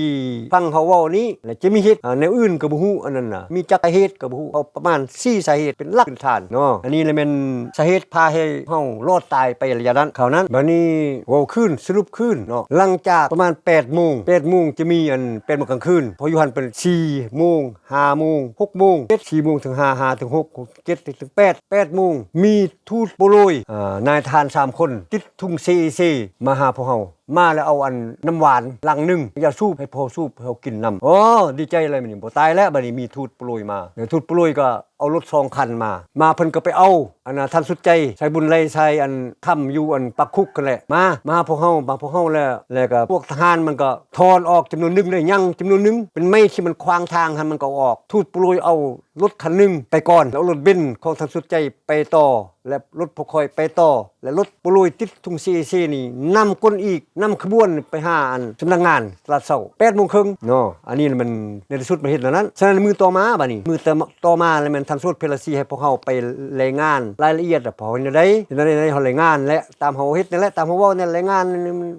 ຟັງເຮົາເວົ້ານີ້ ແລະ ຈະມີເຫດ ອາ ແນວອື່ນກໍບໍ່ຮູ້ ອັນນັ້ນນະ ມີຈັກສາເຫດກໍບໍ່ຮູ້ ເອົາປະມານສີ່ສາເຫດເປັນຫຼັກພື້ນຖານເນາະ. ອັນນີ້ລະແມ່ນສາເຫດພາໃຫ້ເຮົາລອດຕາຍໄປໄລຍະນັ້ນ ຄາວນັ້ນ. ບາດນີ້ເວົ້າຄືນ ສະຫຼຸບຄືນເນາະ ຫຼັງຈາກປະມານແປດໂມງ ແປດໂມງຈະມີອັນ ແປດໂມງກາງຄືນ ເພາະຢູ່ຫັ້ນເປັນສີ່ໂມງ ຫ້າໂມງ ຫົກໂມງ ເຈັດ ສີ່ໂມງເຖິງຫ້າ ຫ້າເຖິງຫົກ ເຈັດເຖິງແປດ ແປດໂມງ ມີທູດໂປໂລຍ ອາ ນາຍທະຫານສາມຄົນ ຕິດທຸງເຊເອເຊ ມາຫາພວກເຮົາ ມາແລ້ວເອົາອັນນ້ຳຫວານລັງໜຶ່ງ ຢາສູບໃຫ້ພວກເຮົາສູບ ໃຫ້ເຮົາກິນນຳ. ໂອ້ ດີໃຈເລີຍ ບາດນີ້ບໍ່ຕາຍແລ້ວ ບາດນີ້ມີທູດໂປໂລຍມາ ແລ້ວທູດໂປໂລຍກໍເອົາລົດສອງຄັນມາ ມາເພິ່ນກໍໄປເອົາ ອັນນ່າ ທ່ານສຸດໃຈ ສາຍບຸນໄລ ສາຍອັນຄຳ ຢູ່ອັນປາກຄຸກຫັ້ນແຫຼະ ມາ ມາຫາພວກເຮົາ ມາພວກເຮົາແລ້ວ ແລ້ວກໍພວກທະຫານມັນກໍຖອນອອກຈຳນວນໜຶ່ງ ໄດ້ຍັງຈຳນວນໜຶ່ງ ເປັນໄມ້ທີ່ມັນຂວາງທາງຫັ້ນ ມັນກໍເອົາອອກ. ທູດໂປໂລຍເອົາລົດຄັນໜຶ່ງໄປກ່ອນ ແລ້ວເອົາລົດເບັນຂອງທ່ານສຸດໃຈໄປຕໍ່ ແລະ ລົດພວກຂ້ອຍໄປຕໍ່ ແລະ ລົດໂປໂລຍຕິດທຸງເຊເອເຊນີ້ ນຳກົ້ນອີກ ນຳຂະບວນໄປຫາອັນສຳນັກງານຕະຫຼາດເຊົ້າ ແປດໂມງເຄິ່ງເນາະ. ອັນນີ້ລະແມ່ນໃນທີ່ສຸດມັນເຮັດແນວນັ້ນ. ສະນັ້ນມື້ຕໍ່ມາ ບາດນີ້ ມື້ຕໍ່ມາລະແມ່ນທ່ານໂສດ ເພັນລາສີ ໃຫ້ພວກເຮົາໄປລາຍງານລາຍລະອຽດ ວ່າເຮົາເຮັດແນວໃດ ເຮັດແນວໃດ ເຮົາລາຍງານ ແລະ ຕາມເຮົາເຮັດນັ້ນແຫຼະ ຕາມເຮົາເວົ້ານັ້ນ ລາຍງານ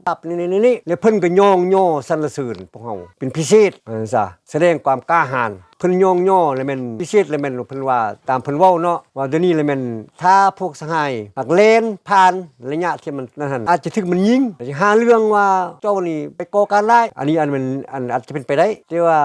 ປັບນີ້ໆໆ ແລະ ເພິ່ນກໍຍ້ອງຍໍສັນລະເສີນພວກເຮົາເປັນພິເສດ ວ່າຊັ້ນຊະ ສະແດງຄວາມກ້າຫານ. ເພິ່ນຍ້ອງຍໍລະແມ່ນພິເສດ ລະແມ່ນເພິ່ນວ່າ ຕາມເພິ່ນເວົ້າເນາະ ວ່າດຽວນີ້ລະແມ່ນ ຖ້າພວກສະຫາຍຫາກແລ່ນຜ່ານໄລຍະທີ່ມັນນັ້ນຫັ້ນ ອາດຈະຖືກມັນຍິງ ອາດຈະຫາເລື່ອງວ່າເຈົ້ານີ້ໄປກໍ່ການຮ້າຍ. ອັນນີ້ອັນແມ່ນ ອັນອາດຈະເປັນໄປໄດ້ ແຕ່ວ່າ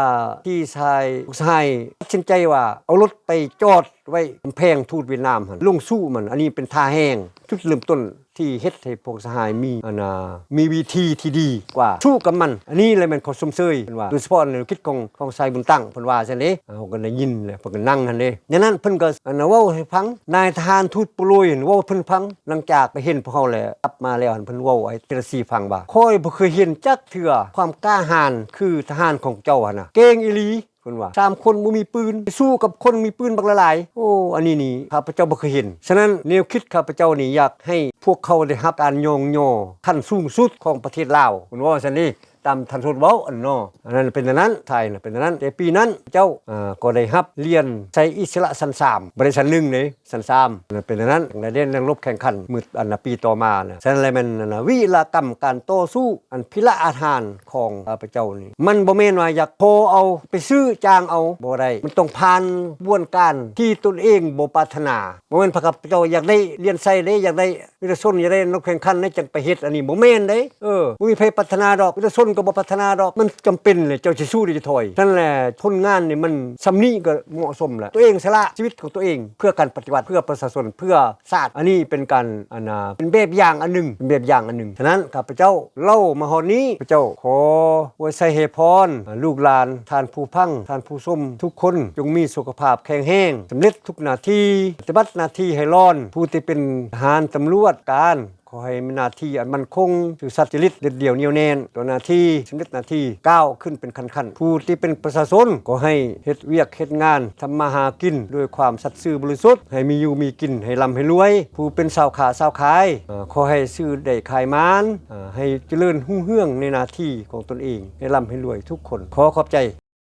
ທີ່ສະຫາຍ ພວກສະຫາຍຕັດສິນໃຈວ່າເອົາລົດໄປຈອດ ໄວ້ກຳແພງທູດຫວຽດນາມຫັ້ນ ລົງສູ້ມັນ. ອັນນີ້ເປັນທ່າແຮງ ຈຸດເລີ່ມຕົ້ນທີ່ເຮັດໃຫ້ພວກສະຫາຍມີ ອັນນ່າ ມີວິທີທີ່ດີກວ່າສູ້ກັບມັນ. ອັນນີ້ແຫຼະແມ່ນຂໍຊົມເຊີຍເພິ່ນວ່າ ໂດຍສະເພາະແນວຄິດຂອງ ຂອງຊາຍບຸນຕັ້ງ ເພິ່ນວ່າຊັ້ນເດ້. ເຮົາກໍໄດ້ຍິນແຫຼະ ເພິ່ນກໍນັ່ງຫັ້ນເດ້. ຍາມນັ້ນເພິ່ນກໍ ອັນນ່າ ເວົ້າໃຫ້ຟັງ ນາຍທະຫານທູດໂປໂລຍຫັ້ນເວົ້າເພິ່ນຟັງ ຫຼັງຈາກໄປເຫັນພວກເຮົາແລ້ວ ກັບມາແລ້ວຫັ້ນ ເພິ່ນເວົ້າໃຫ້ເທລະຊີຟັງວ່າ ຂ້ອຍບໍ່ເຄີຍເຫັນຈັກເທື່ອຄວາມກ້າຫານຄືທະຫານຂອງເຈົ້າຫັ້ນນະ ເກັ່ງອີ່ຫຼີ. ເພິ່ນວ່າ ສາມຄົນບໍ່ມີປືນ ໄປສູ້ກັບຄົນມີປືນບັກຫຼາຍໆ. ໂອ້ ອັນນີ້ນີ້ຂ້າພະເຈົ້າບໍ່ເຄີຍເຫັນ. ສະນັ້ນແນວຄິດຂ້າພະເຈົ້ານີ້ຢາກໃຫ້ພວກເຂົາໄດ້ຮັບການຍ້ອງຍໍຂັ້ນສູງສຸດຂອງປະເທດລາວ ເພິ່ນເວົ້າຊັ້ນເດ້ ຕາມທ່ານທູດເວົ້າຫັ້ນເນາະ. ອັນນັ້ນເປັນອັນນັ້ນ ທ້າຍນະເປັນອັນນັ້ນ. ແຕ່ປີນັ້ນເຈົ້າ ອາ ກໍໄດ້ຮັບຫຼຽນໄຊອິດສະຫຼະຊັ້ນສາມ ບໍ່ໄດ້ຊັ້ນໜຶ່ງເດ້ ຊັ້ນສາມ ເປັນອັນນັ້ນ ໄດ້ເລນນັກລົບແຂ່ງຂັນມື້ ອັນນະ ປີຕໍ່ມານະ. ສະນັ້ນແຫຼະແມ່ນ ອັນນະ ວິລະກຳການຕໍ່ສູ້ອັນພິລະອາດຫານຂອງຂ້າພະເຈົ້ານີ້ ມັນບໍ່ແມ່ນວ່າຢາກຂໍເອົາໄປຊື້ຈ້າງເອົາ ບໍ່ໄດ້. ມັນຕ້ອງຜ່ານຂະບວນການທີ່ຕົນເອງບໍ່ປາດຖະໜາ. ບໍ່ແມ່ນພວກຂ້າພະເຈົ້າຢາກໄດ້ຫຼຽນໄຊເດ້ ຢາກໄດ້ວິລະຊົນ ຢາກໄດ້ນັກແຂ່ງຂັນໃດຈັ່ງໄປເຮັດ ອັນນີ້ບໍ່ແມ່ນເດ້. ເອີ ບໍ່ມີໃຜປາດຖະໜາດອກ ວິລະຊົນກໍບໍ່ປາດຖະໜາດອກ. ມັນຈຳເປັນແຫຼະ ເຈົ້າຊິສູ້ຫຼືຈະຖອຍ. ສະນັ້ນແຫຼະ ຜົນງານນີ້ມັນສ່ຳນີ້ກໍເໝາະສົມແລ້ວ. ຕົວເອງສະຫຼະຊີວິດຂອງຕົວເອງ ເພື່ອການປະຕິວັດ ເພື່ອປະຊາຊົນ ເພື່ອຊາດ. ອັນນີ້ເປັນການ ອັນນະ ເປັນແບບຢ່າງອັນໜຶ່ງ ເປັນແບບຢ່າງອັນໜຶ່ງ. ສະນັ້ນ ຂ້າພະເຈົ້າເລົ່າມາຮອດນີ້ ຂ້າພະເຈົ້າຂໍອວຍໄຊໃຫ້ພອນ ອາ ລູກຫຼານ ທ່ານຜູ້ຟັງ ທ່ານຜູ້ຊົມທຸກຄົນ ຈົ່ງມີສຸຂະພາບແຂງແຮງ ສຳເລັດທຸກໜ້າທີ່ ປະຕິບັດໜ້າທີ່ໃຫ້ຫຼອນ. ຜູ້ທີ່ເປັນທະຫານ ຕຳຫຼວດ ການ ຂໍໃຫ້ມີໜ້າທີ່ອັນໝັ້ນຄົງ ຊື່ສັດຈະລິດ ເດັດດ່ຽວໜຽວແໜ້ນຕໍ່ໜ້າທີ່ ສຳເລັດໜ້າທີ່ ກ້າວຂຶ້ນເປັນຂັ້ນໆ. ຜູ້ທີ່ເປັນປະຊາຊົນ ຂໍໃຫ້ເຮັດວຽກເຮັດງານ ທຳມາຫາກິນດ້ວຍຄວາມສັດຊື່ບໍລິສຸດ ໃຫ້ມີຢູ່ມີກິນ ໃຫ້ລ່ຳໃຫ້ລວຍ. ຜູ້ເປັນຊາວຄ້າຊາວຂາຍ ເອີ ຂໍໃຫ້ຊື້ໄດ້ຂາຍໝານ ເອີ ໃຫ້ຈະເລີນຮຸ່ງເຮືອງໃນໜ້າທີ່ຂອງຕົນເອງ ໃຫ້ລ່ຳໃຫ້ລວຍທຸກຄົນ. ຂໍຂອບໃຈ.